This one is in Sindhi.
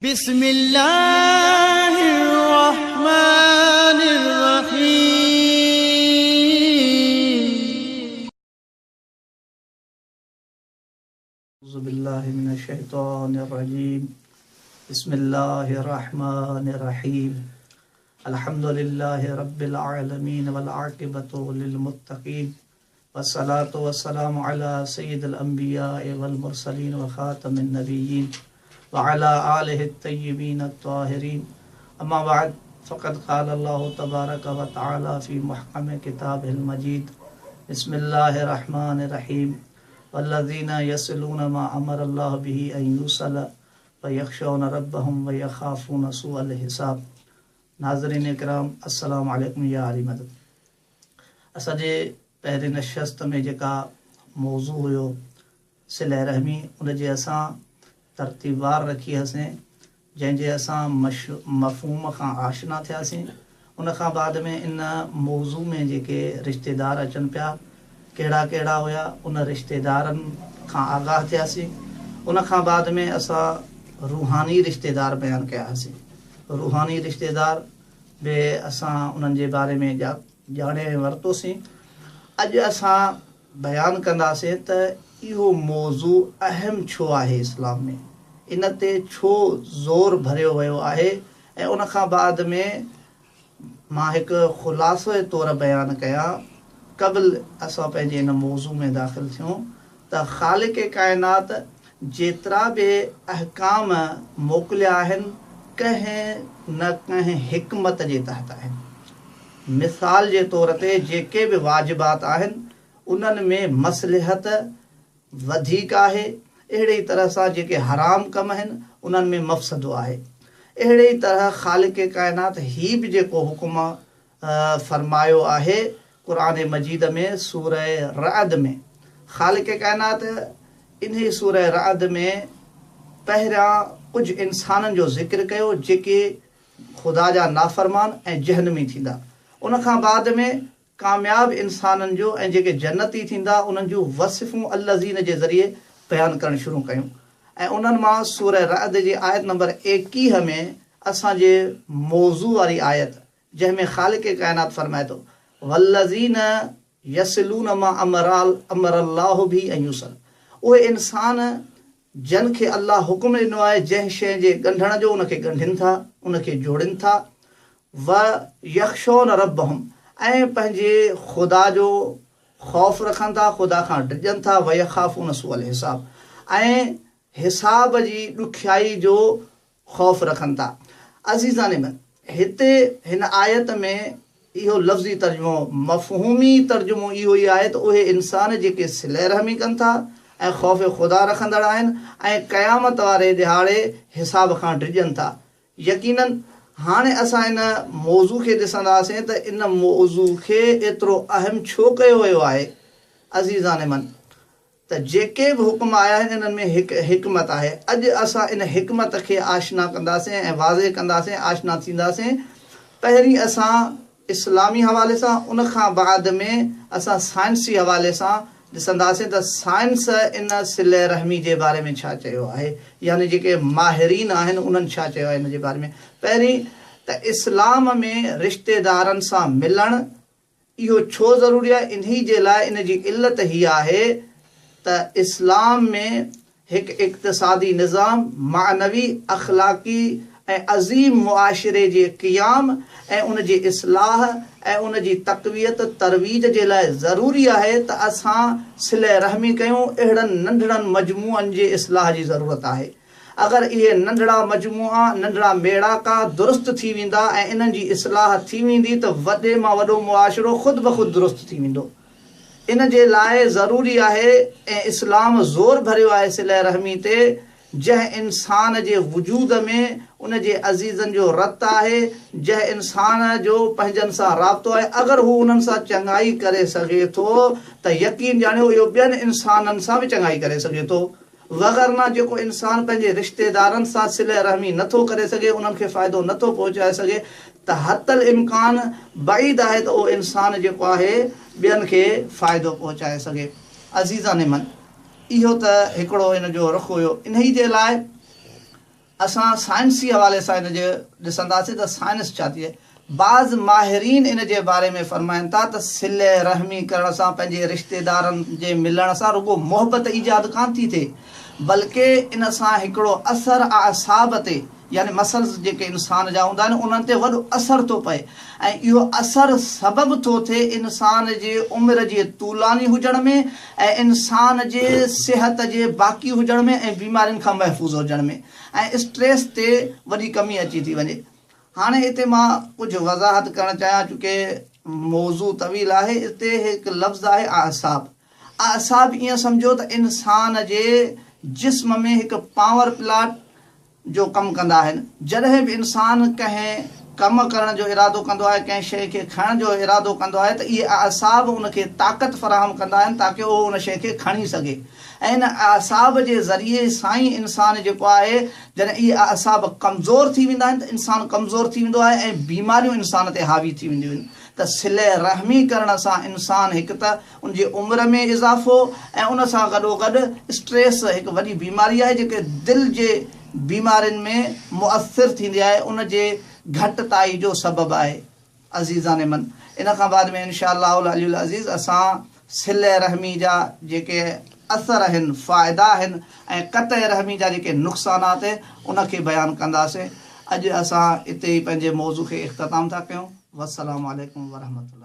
بسم الله الرحمن الرحيم. أعوذ بالله من الشيطان الرجيم بسم الله الرحمن الرحيم الحمد لله رب العالمين والعاقبة للمتقين والصلاة والسلام على سيد الأنبياء والمرسلين وخاتم النبيين وعلى آله الطيبين الطاهرين أما بعد فقد قال الله تبارك وتعالى في محكم كتابه المجيد بسم الله الرحمن الرحيم والذين يصلون ما أمر الله به أن يوصل ويخشون ربهم ويخافون سوء الحساب ناظرين اڪرام السلام عليڪم يا علي مدد اسان جي پهرين نشست ۾ جيڪا موضوع هيو صله رحمي ان جي اسان ترتيبوار رکي هئسين جنهن جي اسان مفهوم کان آشنا ٿياسين ان کان بعد ۾ ان موضوع ۾ جيڪي رشتيدار اچن پيا ڪهڙا ڪهڙا هيا ان رشتيدارن کان آگاهه ٿياسين ان کان بعد ۾ اسان روحاني رشتيدار بيان ڪيا هئاسين روحاني رشتيدار به اسان انهن جي باري ۾ ڄاڻي ورتوسين. اڄ اسان بيان ڪنداسين ته اهو موضوع اهم ڇو آهي اسلام ۾ ان تي ڇو زور ڀريو ويو آهي ۽ ان کان بعد ۾ مان هڪ خلاصي طور بيان ڪيان قبل اسان پنهنجي ان موضوع ۾ داخل ٿيون ته خالق ڪائنات جيترا به احڪام موڪليا آهن ڪنهن نه ڪنهن حڪمت جي تحت آهن. مثال جي طور تي جيڪي به واجبات آهن انهن ۾ مصلحت وڌيڪ آهي، اهڙي ئي طرح سان جيڪي حرام ڪم آهن انهن ۾ مفسدو آهي. اهڙي ئي طرح خالق ڪائنات هي به جيڪو حڪم فرمايو آهي قرآن مجيد ۾ سوره رعد ۾ خالق ڪائنات انهي سوره رعد ۾ پهريان ڪجهه انسانن جو ذڪر ڪيو جيڪي خدا جا نافرمان ۽ جهنمي ٿيندا ان کان بعد ۾ ڪامياب انسانن جو ۽ جيڪي جنتي ٿيندا انهن جون وصفون الذين جي ذريعي بيان ڪرڻ شروع ڪيون ۽ انهن مان سوره رعد جي آيت نمبر 21 ۾ اسان جي موضوع واري آيت جنهن ۾ خالق ڪائنات فرمائي ٿو، والذين يصلون ما امر الله به ان يوصل اهي انسان جن کي الله حڪم ڏنو آهي جنهن شيء جي ڳنڍڻ جو ان کي ڳنڍين ٿا، ان کي جوڙين ٿا، ويخشون ربهم ۽ پنهنجي خدا جو خوف رکن ٿا، خدا کان ڊڄن ٿا، ويخافون سوء الحساب ۽ حساب جي ڏکيائي جو خوف رکن ٿا. عزيزان من! هتي هن آيت ۾ اهو لفظي ترجمو، مفهومي ترجمو اهو ئي آهي ته اهي انسان جيڪي صله رحمي ڪن ٿا ۽ خوف خدا رکندڙ آهن ۽ قيامت واري ڏهاڙي حساب کان ڊڄن ٿا. يقيناً هاڻي اسان ان موضوع کي ڏسنداسين ته ان موضوع کي ايترو اهم ڇو ڪيو ويو آهي. عزيزان من! ته جيڪي به حڪم آيا آهن انهن ۾ هڪ حڪمت آهي. اڄ اسان ان حڪمت کي آشنا ڪنداسين ۽ واضح ڪنداسين، آشنا ٿينداسين. پهرين اسان اسلامي حوالي سان ان کان بعد ۾ اسان سائنسي حوالي سان ڏسنداسين ته سائنس ان صله رحمي جي باري ۾ ڇا چيو آهي يعني جيڪي ماهرين آهن انهن ڇا چيو آهي ان جي باري ۾. پهرين ته اسلام ۾ رشتيدارن سان ملڻ اهو ڇو ضروري آهي؟ انهي جي لاء ان جي علت هيء آهي ته اسلام ۾ هڪ اقتصادي نظام، معنوي، اخلاقي ۽ عظيم معاشري جي قيام ۽ ان جي اصلاح ۽ ان جي تقويت، ترويج جي لاء ضروري آهي ته اسان صله رحمي ڪيون، اهڙن ننڍڙن مجموعن جي اصلاح جي ضرورت آهي. اگر اهي ننڍڙا مجموعا، ننڍڙا ميڙاڪا درست ٿي ويندا ۽ انهن جي اصلاح ٿي ويندي ته وڏي مان وڏو معاشرو خود بخود درست ٿي ويندو. ان جي لاء ضروري آهي ۽ اسلام زور ڀريو آهي صله رحمي تي، جنهن انسان جي وجود ۾ ان جي عزيزن جو رت آهي، جنهن انسان جو پنهنجن سان رابطو آهي، اگر هو انهن سان چڱائي ڪري سگهي ٿو ته يقين ڄاڻيو اهو ٻين انسانن سان به چڱائي ڪري سگهي ٿو. وگرنه جيڪو انسان پنهنجي رشتيدارن سان صله رحمي نه ٿو ڪري سگهي، انهن کي فائدو نه ٿو پهچائي سگهي ته حتي الامڪان بعيد آهي ته اهو انسان جيڪو آهي ٻين کي فائدو پهچائي سگهي. عزيزان من! اهو ته هڪڙو ان جو رخ هيو. انهي جي لاء. اسان سائنسي حوالي سان ان جي ڏسنداسين ته سائنس ڇا ٿي چئي. بعض ماهرين ان جي باري ۾ فرمائن ٿا ته صله رحمي ڪرڻ سان پنهنجي رشتيدارن جي ملڻ سان رڳو محبت ايجاد ڪانه ٿي ٿئي بلڪه ان سان هڪڙو اثر اعصاب تي يعني مسلز جيڪي انسان جا هوندا آهن انهن تي وڏو اثر ٿو پئي ۽ اهو اثر سبب ٿو ٿئي انسان جي عمر جي طولاني هجڻ ۾ ۽ انسان جي صحت جي باقي هجڻ ۾ ۽ بيمارين کان محفوظ هجڻ ۾ ۽ اسٽريس تي وڏي ڪمي اچي ٿي وڃي. هاڻي هتي مان ڪجهه وضاحت ڪرڻ چاهيان چونڪه موضوع طويل آهي هتي هڪ لفظ آهي اعصاب اعصاب ائين سمجهو ته انسان جي جسم ۾ هڪ پاور پلاٽ جو ڪم ڪندا آهن جڏهن به انسان ڪنهن ڪم ڪرڻ جو ارادو ڪندو آهي ڪنهن شيء کي کڻڻ جو ارادو ڪندو آهي ته اهي اعصاب ان کي طاقت فراهم ڪندا آهن تاڪه اهو ان شيء کي کڻي سگهي ۽ ان اعصاب جي ذريعي سان ئي انسان جيڪو آهي جڏهن اهي اعصاب ڪمزور ٿي ويندا آهن ته انسان ڪمزور ٿي ويندو آهي ۽ بيماريون انسان تي حاوي ٿي وينديون آهن ته صله رحمي ڪرڻ سان انسان هڪ ته ان جي عمر ۾ اضافو ۽ ان سان گڏوگڏ اسٽريس هڪ وڏي بيماري آهي جيڪي دل جي بيمارين ۾ مؤثر ٿيندي آهي ان جي گهٽتائي جو سبب آهي. عزيزان من! ان کان بعد ۾ ان شاء الله العلي العزيز اسان صله رحمي جا جيڪي اثر آهن، فائدا آهن ۽ قطع رحمي جا جيڪي نقصانات آهن ان کي بيان ڪنداسين. اڄ اسان اتي ئي پنهنجي موضوع کي اختتام ٿا ڪيون. والسلام عليڪم ورحمة الله.